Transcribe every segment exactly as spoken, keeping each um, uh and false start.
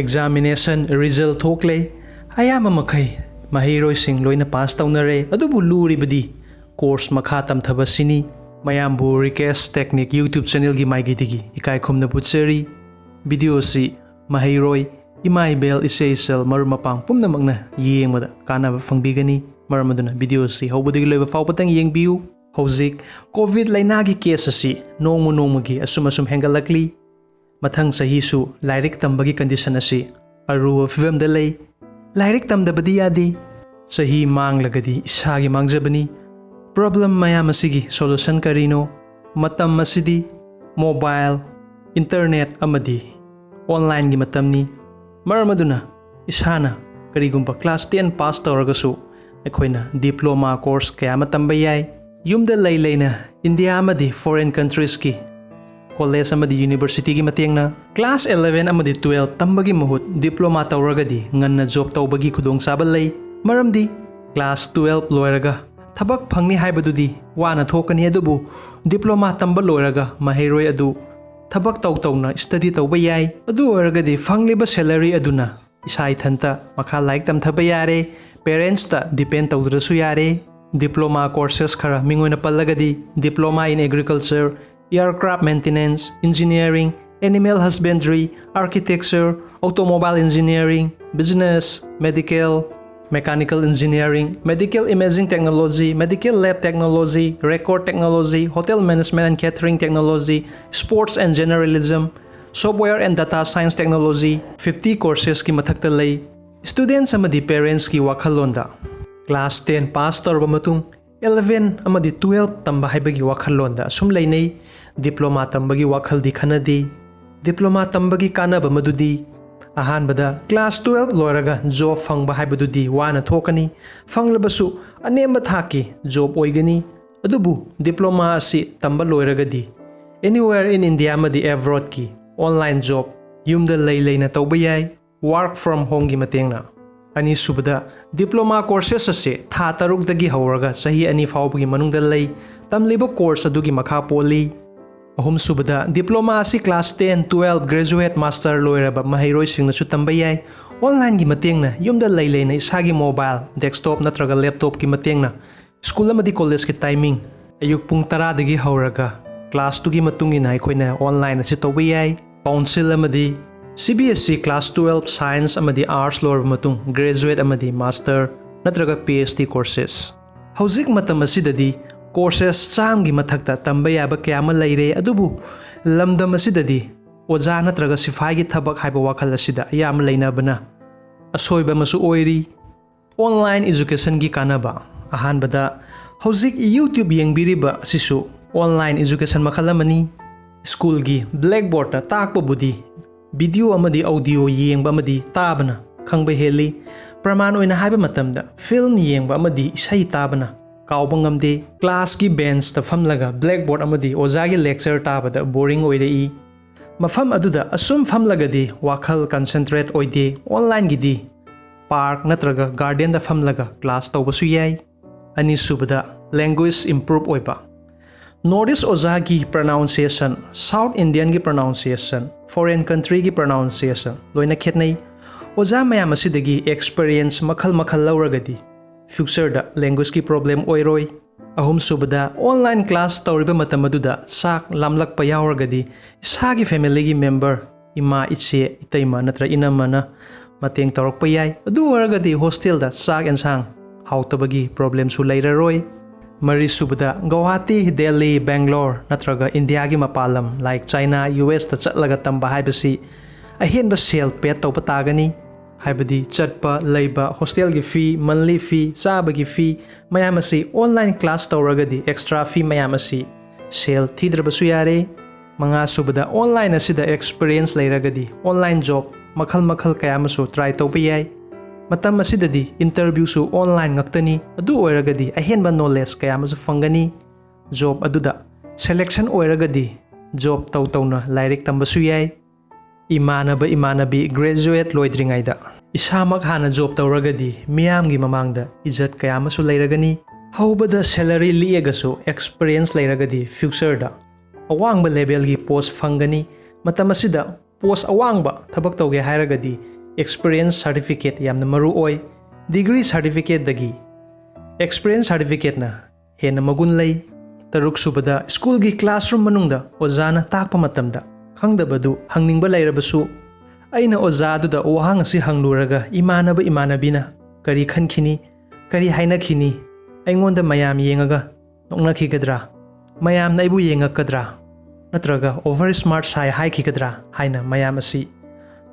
Examination result ꯊꯣꯛꯂꯦ꯫ ꯑꯌꯥꯝꯕ ꯃꯈꯩ ꯃꯍꯩꯔꯣꯏꯁꯤꯡ ꯂꯣꯏꯅ ꯄꯥꯁ ꯇꯧꯅꯔꯦ꯫ ꯑꯗꯨꯕꯨ ꯂꯨꯔꯤꯕꯗꯤ ꯀꯣꯔꯁ ꯃꯈꯥ ꯇꯝꯊꯕꯁꯤꯅꯤ꯫ ꯃꯌꯥꯝꯕꯨ ꯔꯤꯀꯦꯁ ꯇꯦꯛꯅꯤꯛ YouTube ꯆꯦꯅꯦꯜꯒꯤ ꯃꯥꯏꯀꯩꯗꯒꯤ ꯏꯀꯥꯏ ꯈꯨꯝꯅꯕ ꯎꯠꯆꯔꯤ꯫ ꯚꯤꯗꯤꯑꯣ ꯑꯁꯤ ꯃꯍꯩꯔꯣꯏ, ꯏꯃꯥ ꯏꯕꯦꯜ, ꯏꯆꯦ ꯏꯆꯜ, ꯃꯔꯨꯞ ꯃꯄꯥꯡ ꯄꯨꯝꯅꯃꯛꯅ ꯌꯦꯡꯕꯗ ꯀꯥꯟꯅꯕ ꯐꯪꯕꯤꯒꯅꯤ꯫ ꯃꯔꯝ ꯑꯗꯨꯅ ꯚꯤꯗꯤꯑꯣ ꯑꯁꯤ ꯍꯧꯕꯗꯒꯤ ꯂꯣꯏꯕ ꯐꯥꯎꯕꯇꯪ ꯌꯦꯡꯕꯤꯌꯨ꯫ ꯍꯧꯖꯤꯛ ꯀꯣꯚꯤꯗ ꯂꯥꯏꯅꯥꯒꯤ ꯀꯦꯁ ꯑꯁꯤ ꯅꯣꯡꯃ ꯅꯣꯡꯃꯒꯤ ꯑꯁꯨꯝ ꯑꯁꯨꯝ ꯍꯦꯟꯒꯠꯂꯛꯂꯤ꯫ ꯃꯊꯪ ꯆꯍꯤꯁꯨ ꯂꯥꯏꯔꯤꯛ ꯇꯝꯕꯒꯤ ꯀꯟꯗꯤꯁꯟ ꯑꯁꯤ ꯑꯔꯨꯕ ꯐꯤꯕꯝꯗ ꯂꯩ꯫ ꯂꯥꯏꯔꯤꯛ ꯇꯝꯗꯕꯗꯤ ꯌꯥꯗꯦ꯫ ꯆꯍꯤ ꯃꯥꯡꯂꯒꯗꯤ ꯏꯁꯥꯒꯤ ꯃꯥꯡꯖꯕꯅꯤ꯫ ꯄ꯭ꯔꯣꯕ꯭ꯂꯦꯝ ꯃꯌꯥꯝ ꯑꯁꯤꯒꯤ ꯁꯣꯂꯨꯁꯟ ꯀꯔꯤꯅꯣ? ꯃꯇꯝ ꯑꯁꯤꯗꯤ ꯃꯣꯕꯥꯏꯜ, ꯏꯟꯇꯔꯅꯦꯠ ꯑꯃꯗꯤ ꯑꯣꯟꯂꯥꯏꯟꯒꯤ ꯃꯇꯝꯅꯤ꯫ ꯃꯔꯝ ꯑꯗꯨꯅ ꯏꯁꯥꯅ ꯀꯔꯤꯒꯨꯝꯕ ꯀ꯭ꯂꯥꯁ ꯇꯦꯟ ꯄꯥꯁ ꯇꯧꯔꯒꯁꯨ ꯑꯩꯈꯣꯏꯅ ꯗꯤꯄ꯭ꯂꯣꯃꯥ ꯀꯣꯔꯁ ꯀꯌꯥ ꯑꯃ ꯇꯝꯕ ꯌꯥꯏ꯫ ꯌꯨꯝꯗ ꯂꯩ ꯂꯩꯅ ꯏꯟꯗꯤꯌꯥ ꯑꯃꯗꯤ ꯐꯣꯔꯦꯟ ꯀꯟꯇ꯭ꯔꯤꯁꯀꯤ ꯀꯣꯂꯦꯖ ꯑꯃꯗꯤ ꯌꯨꯅꯤꯚꯔꯁꯤꯇꯤꯒꯤ ꯃꯇꯦꯡꯅ ꯀ꯭ꯂꯥꯁ ꯏꯂꯦꯚꯦꯟ ꯑꯃꯗꯤ ꯇꯨꯋꯦꯜꯕ ꯇꯝꯕꯒꯤ ꯃꯍꯨꯠ ꯗꯤꯄ꯭ꯂꯣꯃꯥ ꯇꯧꯔꯒꯗꯤ ꯉꯟꯅ ꯖꯣꯕ ꯇꯧꯕꯒꯤ ꯈꯨꯗꯣꯡꯆꯥꯕ ꯂꯩ꯫ ꯃꯔꯝꯗꯤ ꯀ꯭ꯂꯥꯁ ꯇꯨꯋꯦꯜꯕ ꯂꯣꯏꯔꯒ ꯊꯕꯛ ꯐꯪꯅꯤ ꯍꯥꯏꯕꯗꯨꯗꯤ ꯋꯥꯅ ꯊꯣꯛꯀꯅꯤ, ꯑꯗꯨꯕꯨ ꯗꯤꯄ꯭ꯂꯣꯃꯥ ꯇꯝꯕ ꯂꯣꯏꯔꯒ ꯃꯍꯩꯔꯣꯏ ꯑꯗꯨ ꯊꯕꯛ ꯇꯧ ꯇꯧꯅ ꯁ꯭ꯇꯗꯤ ꯇꯧꯕ ꯌꯥꯏ꯫ ꯑꯗꯨ ꯑꯣꯏꯔꯒꯗꯤ ꯐꯪꯂꯤꯕ ꯁꯦꯂꯔꯤ ꯑꯗꯨꯅ ꯏꯁꯥ ꯏꯊꯟꯇ ꯃꯈꯥ ꯂꯥꯏꯔꯤꯛ ꯇꯝꯊꯕ ꯌꯥꯔꯦ, ꯄꯦꯔꯦꯟꯁꯇ ꯗꯤꯄꯦꯟ ꯇꯧꯗ꯭ꯔꯁꯨ ꯌꯥꯔꯦ꯫ ꯗꯤꯄ꯭ꯂꯣꯃꯥ ꯀꯣꯔꯁꯦꯁ ꯈꯔ ꯃꯤꯡ ꯑꯣꯏꯅ ꯄꯜꯂꯒꯗꯤ Diploma in Agriculture, Aircraft Maintenance, Engineering, Animal Husbandry, Architecture, Automobile Engineering, Business, Medical, Mechanical Engineering, Medical Imaging Technology, Medical Lab Technology, Record Technology, Hotel Management and Catering Technology, Sports and Journalism, Software and Data Science Technology, fifty ꯀꯣꯔꯁꯦꯁꯀꯤ ꯃꯊꯛꯇ ꯂꯩ꯫ ꯁ꯭ꯇꯨꯗꯦꯟꯠꯁ ꯑꯃꯗꯤ ꯄꯦꯔꯦꯟꯠꯁꯀꯤ ꯋꯥꯈꯜꯂꯣꯟꯗ class ten pass ꯇꯧꯔꯕ ꯃꯇꯨꯡ eleven ꯑꯃꯗꯤ twelve ꯇꯝꯕ ꯍꯥꯏꯕꯒꯤ ꯋꯥꯈꯜꯂꯣꯟꯗ ꯑꯁꯨꯝ ꯂꯩꯅꯩ꯫ ꯗꯤꯄ꯭ꯂꯣꯃꯥ ꯇꯝꯕꯒꯤ ꯋꯥꯈꯜꯗꯤ ꯈꯟꯅꯗꯦ꯫ ꯗꯤꯄ꯭ꯂꯣꯃꯥ ꯇꯝꯕꯒꯤ ꯀꯥꯟꯅꯕ ꯃꯗꯨꯗꯤ ꯑꯍꯥꯟꯕꯗ ꯀ꯭ꯂꯥꯁ ꯇꯨꯋꯦꯜꯕ ꯂꯣꯏꯔꯒ ꯖꯣꯕ ꯐꯪꯕ ꯍꯥꯏꯕꯗꯨꯗꯤ ꯋꯥꯅ ꯊꯣꯛꯀꯅꯤ꯫ ꯐꯪꯂꯕꯁꯨ ꯑꯅꯦꯝꯕ ꯊꯥꯛꯀꯤ ꯖꯣꯕ ꯑꯣꯏꯒꯅꯤ꯫ ꯑꯗꯨꯕꯨ ꯗꯤꯄ꯭ꯂꯣꯃꯥ ꯑꯁꯤ ꯇꯝꯕ ꯂꯣꯏꯔꯒꯗꯤ anywhere in India ꯑꯃꯗꯤ ꯑꯦꯕ꯭ꯔꯣꯗꯀꯤ ꯑꯣꯟꯂꯥꯏꯟ ꯖꯣꯕ ꯌꯨꯝꯗ ꯂꯩ ꯂꯩꯅ ꯇꯧꯕ ꯌꯥꯏ꯫ Work from homeꯒꯤ ꯃꯇꯦꯡꯅ꯫ ꯑꯅꯤꯁꯨꯕꯗ, ꯗꯤꯄ꯭ꯂꯣꯃꯥ ꯀꯣꯔꯁꯦꯁ ꯑꯁꯤ ꯊꯥ ꯇꯔꯨꯛꯇꯒꯤ ꯍꯧꯔꯒ ꯆꯍꯤ ꯑꯅꯤ ꯐꯥꯎꯕꯒꯤ ꯃꯅꯨꯡꯗ ꯂꯩ꯫ ꯇꯝꯂꯤꯕ ꯀꯣꯔꯁ ꯑꯗꯨꯒꯤ ꯃꯈꯥ ꯄꯣꯜꯂꯤ꯫ ꯑꯍꯨꯝꯁꯨꯕꯗ, diploma ꯑꯁꯤ class ten, twelve, graduate, master ꯂꯣꯏꯔꯕ ꯃꯍꯩꯔꯣꯏꯁꯤꯡꯅꯁꯨ ꯇꯝꯕ ꯌꯥꯏ꯫ Onlineꯒꯤ ꯃꯇꯦꯡꯅ ꯌꯨꯝꯗ ꯂꯩ ꯂꯩꯅ ꯏꯁꯥꯒꯤ mobile, desktop ꯅꯠꯇ꯭ꯔꯒ laptopꯀꯤ ꯃꯇꯦꯡꯅ school ꯑꯃꯗꯤ collegeꯀꯤ timing, ꯑꯌꯨꯛ ꯄꯨꯡ ꯇꯔꯥꯗꯒꯤ ꯍꯧꯔꯒ classꯇꯨꯒꯤ ꯃꯇꯨꯡ ꯏꯟꯅ ꯑꯩꯈꯣꯏꯅ online ꯑꯁꯤ ꯇꯧꯕ ꯌꯥꯏ꯫ Council ꯑꯃꯗꯤ C B S E class twelve science ꯑꯃꯗꯤ arts ꯂꯣꯏꯔꯕ ꯃꯇꯨꯡ graduate ꯑꯃꯗꯤ master ꯅꯠꯇ꯭ꯔꯒ P H D courses꯫ ꯍꯧꯖꯤꯛ ꯃꯇꯝ ꯑꯁꯤꯗꯗꯤ courses ꯆꯥꯝꯒꯤ ꯃꯊꯛꯇ ꯇꯝꯕ ꯌꯥꯕ ꯀꯌꯥ ꯑꯃ ꯂꯩꯔꯦ, ꯑꯗꯨꯕꯨ ꯂꯝꯗꯝ ꯑꯁꯤꯗꯗꯤ ꯑꯣꯖꯥ ꯅꯠꯇ꯭ꯔꯒ ꯁꯤꯐꯥꯏꯒꯤ ꯊꯕꯛ ꯍꯥꯏꯕ ꯋꯥꯈꯜ ꯑꯁꯤꯗ ꯑꯌꯥꯝꯕ ꯂꯩꯅꯕꯅ ꯑꯁꯣꯏꯕ ꯑꯃꯁꯨ ꯑꯣꯏꯔꯤ꯫ Online educationꯒꯤ ꯀꯥꯟꯅꯕ꯫ ꯑꯍꯥꯟꯕꯗ, ꯍꯧꯖꯤꯛ YouTube ꯌꯦꯡꯕꯤꯔꯤꯕ ꯑꯁꯤꯁꯨ online education ꯃꯈꯜ ꯑꯃꯅꯤ꯫ Schoolꯒꯤ blackboardꯇ ꯇꯥꯛꯄꯕꯨꯗꯤ video ꯑꯃꯗꯤ audio ꯌꯦꯡꯕ ꯑꯃꯗꯤ ꯇꯥꯕꯅ ꯈꯪꯕ ꯍꯦꯜꯂꯤ꯫ ꯄ꯭ꯔꯃꯥꯟ ꯑꯣꯏꯅ ꯍꯥꯏꯕ ꯃꯇꯝꯗ, film ꯌꯦꯡꯕ ꯑꯃꯗꯤ ꯏꯁꯩ ꯇꯥꯕꯅ ꯀꯥꯎꯕ ꯉꯝꯗꯦ꯫ Classꯀꯤ benchꯇ ꯐꯝꯂꯒ blackboard ꯑꯃꯗꯤ ꯑꯣꯖꯥꯒꯤ lecture ꯇꯥꯕꯗ boring ꯑꯣꯏꯔꯛꯏ꯫ ꯃꯐꯝ ꯑꯗꯨꯗ ꯑꯁꯨꯝ ꯐꯝꯂꯒꯗꯤ ꯋꯥꯈꯜ concentrate ꯑꯣꯏꯗꯦ꯫ Onlineꯒꯤꯗꯤ park ꯅꯠꯇ꯭ꯔꯒ gardenꯗ ꯐꯝꯂꯒ class ꯇꯧꯕꯁꯨ ꯌꯥꯏ꯫ ꯑꯅꯤꯁꯨꯕꯗ, language improve ꯑꯣꯏꯕ꯫ North East ꯑꯣꯖꯥꯒꯤ pronunciation, South Indianꯒꯤ pronunciation, foreign countryꯒꯤ pronunciation ꯂꯣꯏꯅ ꯈꯦꯠꯅꯩ꯫ ꯑꯣꯖꯥ ꯃꯌꯥꯝ ꯑꯁꯤꯗꯒꯤ experience ꯃꯈꯜ ꯃꯈꯜ ꯂꯧꯔꯒꯗꯤ futureꯗ languageꯀꯤ problem ꯑꯣꯏꯔꯣꯏ꯫ ꯑꯍꯨꯝꯁꯨꯕꯗ, online class ꯇꯧꯔꯤꯕ ꯃꯇꯝ ꯑꯗꯨꯗ ꯆꯥꯛ ꯂꯥꯝꯂꯛꯄ ꯌꯥꯎꯔꯒꯗꯤ ꯏꯁꯥꯒꯤ familyꯒꯤ member, ꯏꯃꯥ, ꯏꯆꯦ, ꯏꯇꯩꯃ ꯅꯠꯇ꯭ꯔ ꯏꯅꯝꯃꯅ ꯃꯇꯦꯡ ꯇꯧꯔꯛꯄ ꯌꯥꯏ꯫ ꯑꯗꯨ ꯑꯣꯏꯔꯒꯗꯤ hostelꯗ ꯆꯥꯛ ꯑꯦꯟꯁꯥꯡ ꯍꯥꯎꯇꯕꯒꯤ problemꯁꯨ ꯂꯩꯔꯔꯣꯏ꯫ ꯃꯔꯤꯁꯨꯕꯗ, ꯒꯧꯍꯥꯇꯤ, ꯗꯦꯜꯂꯤ, ꯕꯦꯡꯒ꯭ꯂꯣꯔ ꯅꯠꯇ꯭ꯔꯒ ꯏꯟꯗꯤꯌꯥꯒꯤ ꯃꯄꯥꯟ ꯂꯝ, like China, USꯇ ꯆꯠꯂꯒ ꯇꯝꯕ ꯍꯥꯏꯕꯁꯤ ꯑꯍꯦꯟꯕ ꯁꯦꯜ pay ꯇꯧꯕ ꯇꯥꯒꯅꯤ꯫ ꯍꯥꯏꯕꯗꯤ ꯆꯠꯄ, ꯂꯩꯕ, hostelꯒꯤ fee, monthly fee, ꯆꯥꯕꯒꯤ fee ꯃꯌꯥꯝ ꯑꯁꯤ online class ꯇꯧꯔꯒꯗꯤ extra fee ꯃꯌꯥꯝ ꯑꯁꯤ ꯁꯦꯜ ꯊꯤꯗ꯭ꯔꯕꯁꯨ ꯌꯥꯔꯦ꯫ ꯃꯉꯥꯁꯨꯕꯗ, online ꯑꯁꯤꯗ experience ꯂꯩꯔꯒꯗꯤ online job ꯃꯈꯜ ꯃꯈꯜ ꯀꯌꯥ ꯑꯃꯁꯨ try ꯇꯧꯕ ꯌꯥꯏ꯫ ꯃꯇꯝ ꯑꯁꯤꯗꯗꯤ interviewꯁꯨ online ꯉꯥꯛꯇꯅꯤ꯫ ꯑꯗꯨ ꯑꯣꯏꯔꯒꯗꯤ ꯑꯍꯦꯟꯕ knowledge ꯀꯌꯥ ꯑꯃꯁꯨ ꯐꯪꯒꯅꯤ꯫ Job ꯑꯗꯨꯗ selection ꯑꯣꯏꯔꯒꯗꯤ job ꯇꯧ ꯇꯧꯅ ꯂꯥꯏꯔꯤꯛ ꯇꯝꯕꯁꯨ ꯌꯥꯏ꯫ ꯏꯃꯥꯟꯅꯕ ꯏꯃꯥꯟꯅꯕꯤ graduate ꯂꯣꯏꯗ꯭ꯔꯤꯉꯩꯗ ꯏꯁꯥꯃꯛ ꯍꯥꯟꯅ job ꯇꯧꯔꯒꯗꯤ ꯃꯤꯌꯥꯝꯒꯤ ꯃꯃꯥꯡꯗ ꯏꯖꯠ ꯀꯌꯥ ꯑꯃꯁꯨ ꯂꯩꯔꯒꯅꯤ꯫ ꯍꯧꯕꯗ salary ꯂꯤꯛꯑꯒꯁꯨ experience ꯂꯩꯔꯒꯗꯤ futureꯗ ꯑꯋꯥꯡꯕ ꯂꯦꯚꯦꯜꯒꯤ ꯄꯣꯁ ꯐꯪꯒꯅꯤ꯫ ꯃꯇꯝ ꯑꯁꯤꯗ ꯄꯣꯁ ꯑꯋꯥꯡꯕ ꯊꯕꯛ ꯇꯧꯒꯦ ꯍꯥꯏꯔꯒꯗꯤ ꯑꯦꯛꯁꯄꯤꯔꯤꯌꯦꯟꯁ ꯁꯥꯔꯇꯤꯐꯤꯀꯦꯠ ꯌꯥꯝꯅ ꯃꯔꯨ ꯑꯣꯏ꯫ ꯗꯤꯒ꯭ꯔꯤ ꯁꯥꯔꯇꯤꯐꯤꯀꯦꯠꯇꯒꯤ ꯑꯦꯛꯁꯄꯤꯔꯤꯌꯦꯟꯁ ꯁꯥꯔꯇꯤꯐꯤꯀꯦꯠꯅ ꯍꯦꯟꯅ ꯃꯒꯨꯟ ꯂꯩ꯫ ꯇꯔꯨꯛ ꯁꯨꯕꯗ, ꯁ꯭ꯀꯨꯜꯒꯤ ꯀ꯭ꯂꯥꯁꯔꯨꯝ ꯃꯅꯨꯡꯗ ꯑꯣꯖꯥꯅ ꯇꯥꯛꯄ ꯃꯇꯝꯗ ꯈꯪꯗꯕꯗꯨ ꯍꯪꯅꯤꯡꯕ ꯂꯩꯔꯕꯁꯨ, ꯑꯩꯅ ꯑꯣꯖꯥꯗꯨꯗ ꯋꯥꯍꯪ ꯑꯁꯤ ꯍꯪꯂꯨꯔꯒ ꯏꯃꯥꯟꯅꯕ ꯏꯃꯥꯟꯅꯕꯤꯅ ꯀꯔꯤ ꯈꯟꯈꯤꯅꯤ, ꯀꯔꯤ ꯍꯥꯏꯅꯈꯤꯅꯤ, ꯑꯩꯉꯣꯟꯗ ꯃꯌꯥꯝ ꯌꯦꯡꯉꯒ ꯅꯣꯛꯅꯈꯤꯒꯗ꯭ꯔꯥ, ꯃꯌꯥꯝꯅ ꯑꯩꯕꯨ ꯌꯦꯡꯉꯛꯀꯗ꯭ꯔꯥ, ꯅꯠꯇ꯭ꯔꯒ ꯑꯣꯚꯔ ꯁ꯭ꯃꯥꯔꯠ ꯁꯥꯏ ꯍꯥꯏꯈꯤꯒꯗ꯭ꯔꯥ ꯍꯥꯏꯅ ꯃꯌꯥꯝ ꯑꯁꯤ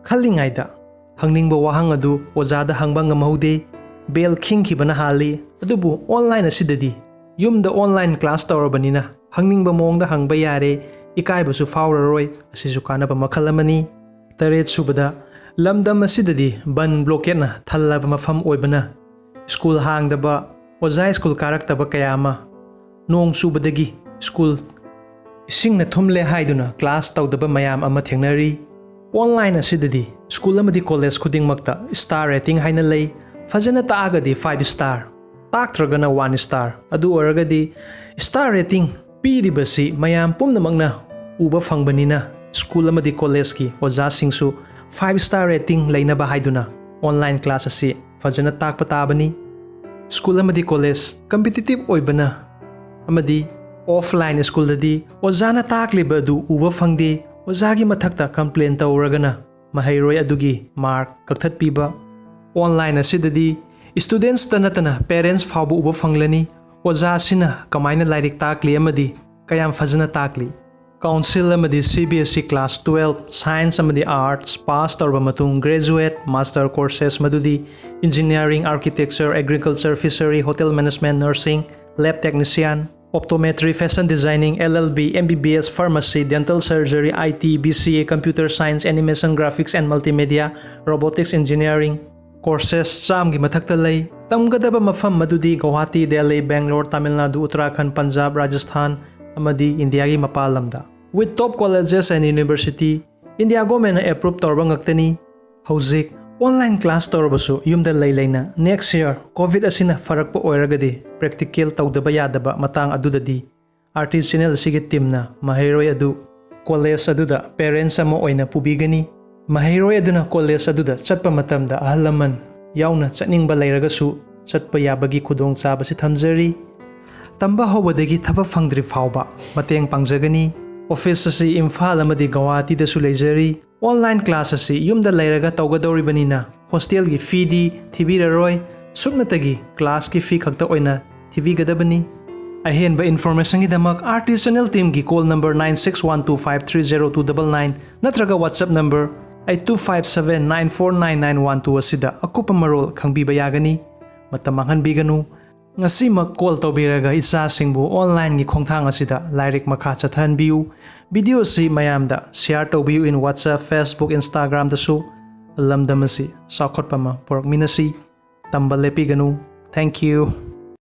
ꯈꯜꯂꯤꯉꯩꯗ, ꯍꯪꯅꯤꯡꯕ ꯋꯥꯍꯪ ꯑꯗꯨ ꯑꯣꯖꯥꯗ ꯍꯪꯕ ꯉꯝꯍꯧꯗꯦ꯫ ꯕꯦꯜ ꯈꯤꯡꯈꯤꯕꯅ ꯍꯥꯜꯂꯤ꯫ ꯑꯗꯨꯕꯨ ꯑꯣꯟꯂꯥꯏꯟ ꯑꯁꯤꯗꯗꯤ ꯌꯨꯝꯗ ꯑꯣꯟꯂꯥꯏꯟ ꯀ꯭ꯂꯥꯁ ꯇꯧꯔꯕꯅꯤꯅ ꯍꯪꯅꯤꯡꯕ ꯃꯑꯣꯡꯗ ꯍꯪꯕ ꯌꯥꯔꯦ, ꯏꯀꯥꯏꯕꯁꯨ ꯐꯥꯎꯔꯔꯣꯏ꯫ ꯑꯁꯤꯁꯨ ꯀꯥꯟꯅꯕ ꯃꯈꯜ ꯑꯃꯅꯤ꯫ ꯇꯔꯦꯠ ꯁꯨꯕꯗ, ꯂꯝꯗꯝ ꯑꯁꯤꯗꯗꯤ ꯕꯟ ꯕ꯭ꯂꯣꯀꯦꯠꯅ ꯊꯜꯂꯕ ꯃꯐꯝ ꯑꯣꯏꯕꯅ ꯁ꯭ꯀꯨꯜ ꯍꯥꯡꯗꯕ, ꯑꯣꯖꯥ ꯁ꯭ꯀꯨꯜ ꯀꯥꯔꯛꯇꯕ ꯀꯌꯥ ꯑꯃ, ꯅꯣꯡ ꯆꯨꯕꯗꯒꯤ ꯁ꯭ꯀꯨꯜ ꯏꯁꯤꯡꯅ ꯊꯨꯝꯂꯦ ꯍꯥꯏꯗꯨꯅ ꯀ꯭ꯂꯥꯁ ꯇꯧꯗꯕ ꯃꯌꯥꯝ ꯑꯃ ꯊꯦꯡꯅꯔꯤ꯫ ꯑꯣꯟꯂꯥꯏꯟ ꯑꯁꯤꯗꯗꯤ ꯁ꯭ꯀꯨꯜ ꯑꯃꯗꯤ ꯀꯣꯂꯦꯖ ꯈꯨꯗꯤꯡꯃꯛꯇ ꯁ꯭ꯇꯥꯔ ꯔꯦꯇꯤꯡ ꯍꯥꯏꯅ ꯂꯩ꯫ ꯐꯖꯅ ꯇꯥꯛꯑꯒꯗꯤ ꯐꯥꯏꯚ ꯁ꯭ꯇꯥꯔ, ꯇꯥꯛꯇ꯭ꯔꯒꯅ ꯋꯥꯟ ꯁ꯭ꯇꯥꯔ꯫ ꯑꯗꯨ ꯑꯣꯏꯔꯒꯗꯤ ꯁ꯭ꯇꯥꯔ ꯔꯦꯇꯤꯡ ꯄꯤꯔꯤꯕꯁꯤ ꯃꯌꯥꯝ ꯄꯨꯝꯅꯃꯛꯅ ꯎꯕ ꯐꯪꯕꯅꯤꯅ ꯁ꯭ꯀꯨꯜ ꯑꯃꯗꯤ ꯀꯣꯂꯦꯖꯀꯤ ꯑꯣꯖꯥꯁꯤꯡꯁꯨ ꯐꯥꯏꯚ ꯁ꯭ꯇꯥꯔ ꯔꯦꯇꯤꯡ ꯂꯩꯅꯕ ꯍꯥꯏꯗꯨꯅ ꯑꯣꯟꯂꯥꯏꯟ ꯀ꯭ꯂꯥꯁ ꯑꯁꯤ ꯐꯖꯅ ꯇꯥꯛꯄ ꯇꯥꯕꯅꯤ꯫ ꯁ꯭ꯀꯨꯜ ꯑꯃꯗꯤ ꯀꯣꯂꯦꯖ ꯀꯝꯄꯤꯇꯤꯇꯤꯚ ꯑꯣꯏꯕꯅ ꯑꯃꯗꯤ ꯑꯣꯐꯂꯥꯏꯟ ꯁ꯭ꯀꯨꯜꯗꯗꯤ ꯑꯣꯖꯥꯅ ꯇꯥꯛꯂꯤꯕ ꯑꯗꯨ ꯎꯕ ꯐꯪꯗꯦ꯫ ꯑꯣꯖꯥꯒꯤ ꯃꯊꯛꯇ ꯀꯝꯄ꯭ꯂꯦꯟ ꯇꯧꯔꯒꯅ ꯃꯍꯩꯔꯣꯏ ꯑꯗꯨꯒꯤ ꯃꯥꯔꯛ ꯀꯛꯊꯠꯄꯤꯕ꯫ ꯑꯣꯟꯂꯥꯏꯟ ꯑꯁꯤꯗꯗꯤ ꯁ꯭ꯇꯨꯗꯦꯟꯠꯁꯇ ꯅꯠꯇꯅ ꯄꯦꯔꯦꯟꯠꯁ ꯐꯥꯎꯕ ꯎꯕ ꯐꯪꯂꯅꯤ꯫ ꯑꯣꯖꯥ ꯑꯁꯤꯅ ꯀꯃꯥꯏꯅ ꯂꯥꯏꯔꯤꯛ ꯇꯥꯛꯂꯤ ꯑꯃꯗꯤ ꯀꯌꯥꯝ ꯐꯖꯅ ꯇꯥꯛꯂꯤ꯫ ꯀꯥꯎꯟꯁꯤꯜ ꯑꯃꯗꯤ C B S E class twelve, science ꯑꯃꯗꯤ ꯑꯥꯔꯠꯁ ꯄꯥꯁ ꯇꯧꯔꯕ ꯃꯇꯨꯡ ꯒ꯭ꯔꯦꯖꯨꯋꯦꯠ, ꯃꯥꯁꯇꯔ ꯀꯣꯔꯁꯦꯁ, ꯃꯗꯨꯗꯤ engineering, architecture, agriculture, fishery, hotel management, nursing, lab technician, optometry, fashion designing, L L B, M B B S, pharmacy, dental surgery, I T, B C A, computer science, animation, graphics and multimedia, robotics engineering, courses ꯆꯥꯝꯒꯤ ꯃꯊꯛꯇ ꯂꯩ꯫ ꯇꯝꯒꯗꯕ ꯃꯐꯝ ꯃꯗꯨꯗꯤ ꯒꯧꯍꯥꯇꯤ, ꯗꯦꯜꯂꯤ, ꯕꯦꯡꯒ꯭ꯂꯣꯔ, ꯇꯥꯃꯤꯜ ꯅꯥꯗꯨ, ꯎꯠꯇꯔꯥꯈꯟꯗ, ꯄꯟꯖꯥꯕ, ꯔꯥꯖꯁꯊꯥꯟ ꯑꯃꯗꯤ ꯏꯟꯗꯤꯌꯥꯒꯤ ꯃꯄꯥꯟ ꯂꯝꯗ꯫ With top colleges and university, India ꯒꯣꯔꯃꯦꯟꯅ ꯑꯦꯄ꯭ꯔꯨꯞ ꯇꯧꯔꯕ ꯉꯥꯛꯇꯅꯤ꯫ ꯍꯧꯖꯤꯛ ꯑꯣꯟꯂꯥꯏꯟ ꯀ꯭ꯂꯥꯁ ꯇꯧꯔꯕꯁꯨ ꯌꯨꯝꯗ ꯂꯩ ꯂꯩꯅ ꯅꯦꯛꯁ ꯌꯔ ꯀꯣꯚꯤꯗ ꯑꯁꯤꯅ ꯐꯔꯛꯄ ꯑꯣꯏꯔꯒꯗꯤ ꯄ꯭ꯔꯦꯛꯇꯤꯀꯦꯜ ꯇꯧꯗꯕ ꯌꯥꯗꯕ ꯃꯇꯥꯡ ꯑꯗꯨꯗꯗꯤ RT Channel ꯑꯁꯤꯒꯤ teamꯅ ꯃꯍꯩꯔꯣꯏ ꯑꯗꯨ college ꯑꯗꯨꯗ parents ꯑꯃ ꯑꯣꯏꯅ ꯄꯨꯕꯤꯒꯅꯤ꯫ ꯃꯍꯩꯔꯣꯏ ꯑꯗꯨꯅ college ꯑꯗꯨꯗ ꯆꯠꯄ ꯃꯇꯝꯗ ꯑꯍꯜ ꯂꯃꯟ ꯌꯥꯎꯅ ꯆꯠꯅꯤꯡꯕ ꯂꯩꯔꯒꯁꯨ ꯆꯠꯄ ꯌꯥꯕꯒꯤ ꯈꯨꯗꯣꯡꯆꯥꯕꯁꯤ ꯊꯝꯖꯔꯤ꯫ ꯇꯝꯕ ꯍꯧꯕꯗꯒꯤ ꯊꯕꯛ ꯐꯪꯗ꯭ꯔꯤ ꯐꯥꯎꯕ ꯃꯇꯦꯡ ꯄꯥꯡꯖꯒꯅꯤ꯫ Office ꯑꯁꯤ ꯏꯝꯐꯥꯜ ꯑꯃꯗꯤ ꯒꯧꯍꯥꯇꯤꯗꯁꯨ ꯂꯩꯖꯔꯤ꯫ Online class ꯑꯁꯤ ꯌꯨꯝꯗ ꯂꯩꯔꯒ ꯇꯧꯒꯗꯧꯔꯤꯕꯅꯤꯅ hostelꯒꯤ feeꯗꯤ ꯊꯤꯕꯤꯔꯔꯣꯏ꯫ ꯁꯨꯞꯅꯇꯒꯤ classꯀꯤ fee ꯈꯛꯇ ꯑꯣꯏꯅ ꯊꯤꯕꯤꯒꯗꯕꯅꯤ꯫ ꯑꯍꯦꯟꯕ informationꯒꯤꯗꯃꯛ RT Channel teamꯒꯤ call number nine six one two five three zero two double nine ꯅꯠꯇ꯭ꯔꯒ WhatsApp number eight two five seven nine four nine nine one two ꯑꯁꯤꯗ ꯑꯀꯨꯞꯄ ꯃꯔꯣꯜ ꯈꯪꯕꯤꯕ ꯌꯥꯒꯅꯤ꯫ ꯃꯇꯝ ꯃꯥꯡꯍꯟꯕꯤꯒꯅꯨ꯫ ꯉꯁꯤꯃꯛ call ꯇꯧꯕꯤꯔꯒ ꯏꯆꯥꯁꯤꯡꯕꯨ onlineꯒꯤ ꯈꯣꯡꯊꯥꯡ ꯑꯁꯤꯗ ꯂꯥꯏꯔꯤꯛ ꯃꯈꯥ ꯆꯠꯊꯍꯟꯕꯤꯌꯨ꯫ Video ꯑꯁꯤ ꯃꯌꯥꯝꯗ share ꯇꯧꯕꯤꯌꯨ in WhatsApp, Facebook, Instagramꯗꯁꯨ꯫ ꯂꯝꯗꯝ ꯑꯁꯤ ꯆꯥꯎꯈꯠꯄ ꯑꯃ ꯄꯨꯔꯛꯃꯤꯟꯅꯁꯤ꯫ ꯇꯝꯕ ꯂꯦꯞꯄꯤꯒꯅꯨ꯫ Thank you꯫